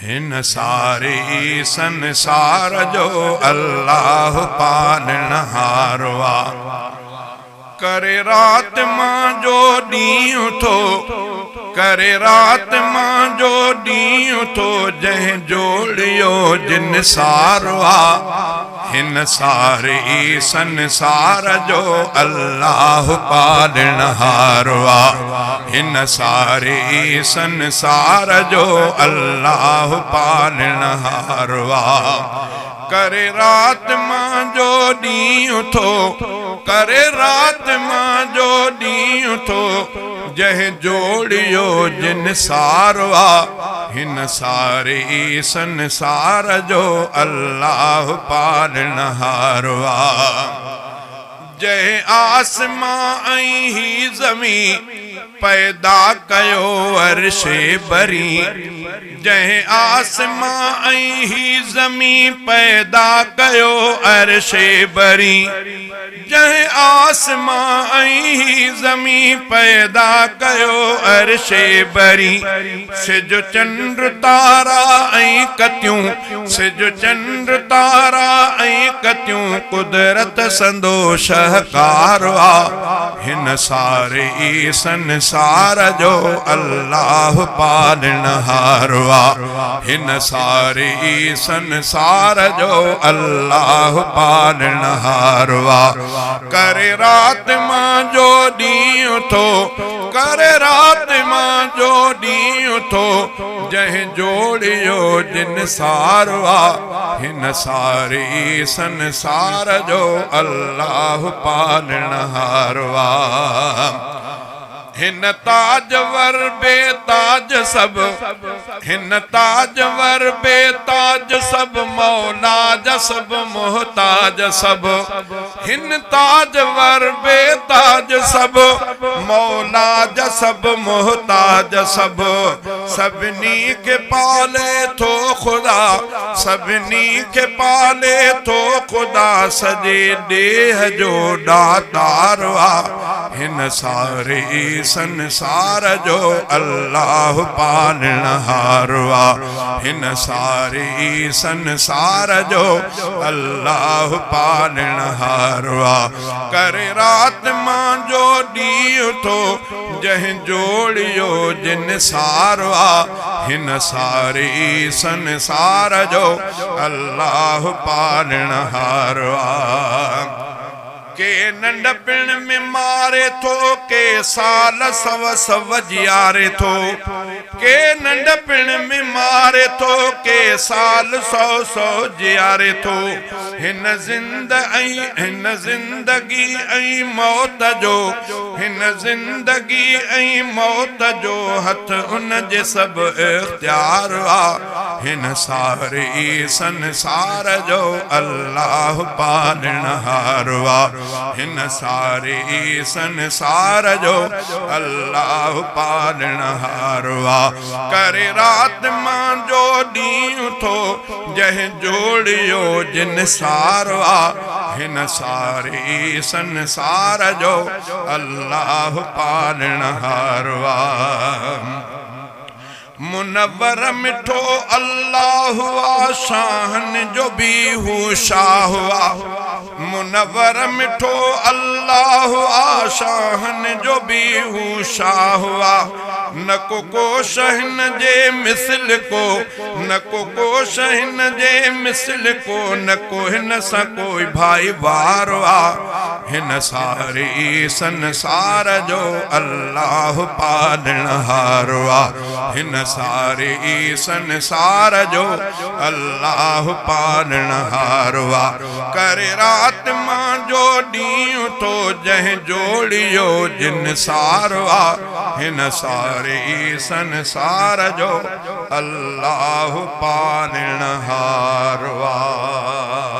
هن ساري سنسار جو الله پالڻهار آ. ڪري رات مان جو ڏينهن ٿو، ڪري رات مان جو ڏينهن ٿو، جنهن جوڙيو جنسار آ. هن ساري سنسار جو الله پالڻهار آ. هن ساري سنسار جو الله پالڻهار آ. ڪري رات مان جو ڏينهن ٿو، ڪري رات مان جو ڏينهن ٿو، جنهن جوڙيو جنسار آ. هن ساري سنسار جو الله پالڻهار آ. جنهن آسمان ۽ هي زمين پيدا ڪيو عرش برين، جنهن آسمان ۽ هي زمين پيدا ڪيو عرش برين، جنهن آسمان ۽ هي زمين پيدا ڪيو عرش برين، سج چنڊ تارا ۽ ڪتيون، سج چنڊ تارا ۽ ڪتيون قدرت سندو شهڪار آ، هن ساري ئي سنسار جو الله پالڻهار آ، هن ساري ئي سنسار جو الله پالڻهار آ. ڪري رات مان جو ڏينهن ٿو، ڪري رات مان جو ڏينهن ٿو، جنهن جوڙيو جنسار آ، هن ساري سنسار جو الله پالڻهار آ. هن تاجور بي تاج سڀ، هن تاجور بي تاج سڀ، مولا جا سڀ محتاج سڀ، هن تاجور بي تاج سڀ، مولا جا سڀ محتاج سڀ، سڀني کي پالي ٿو خدا، سڀني کي پالي ٿو خدا، سڄي ڏيهه جو ڏاتار آ. هن ساري سنسار جو الله پالڻهار آ. هن ساري سنسار جو الله پالڻهار آ. ڪري رات مان جو ڏينهن ٿو، جنهن جوڙيو جنسار آ. هن ساري سنسار جو الله پالڻهار آ. ڪي ننڍپڻ ۾ ماري ٿو، ڪي سال سو سو جياري ٿو. ڪي ننڍپڻ ۾ ماري ٿو، ڪي سال سو سو جياري ٿو. هن زند ۽ هن زندگي ۽ موت جو، هن زندگي ۽ موت جو هٿ ان جي سڀ اختيار آ. هن ساري سنسار جو الله پالڻهار آ. هن ساري سنسار جو الله پالڻهار آ. ڪري رات مان جو ڏينهن ٿو، جنهن جوڙيو جنسار آ. هن ساري سنسار جو الله پالڻهار آ. منور مٺو الله آ، شاهن جو به هو شاهه آ. منور مٺو الله آ، شاهن جو به هو شاهه آ. نه ڪو ڪو شهن جي مثل ڪو، نه ڪو ڪو شهن جي مثل ڪو، نه ڪو هن سان ڪوئي ڀائيوار آ. هن ساري سنسار جو الله پالڻهار آ. هن ساري سنسار جو الله پالڻهار آ. ڪري رات مان جو ڏينهن ٿو، جنهن جوڙيو جنسار آ. هن ساري سنسار جو الله پالڻهار آ.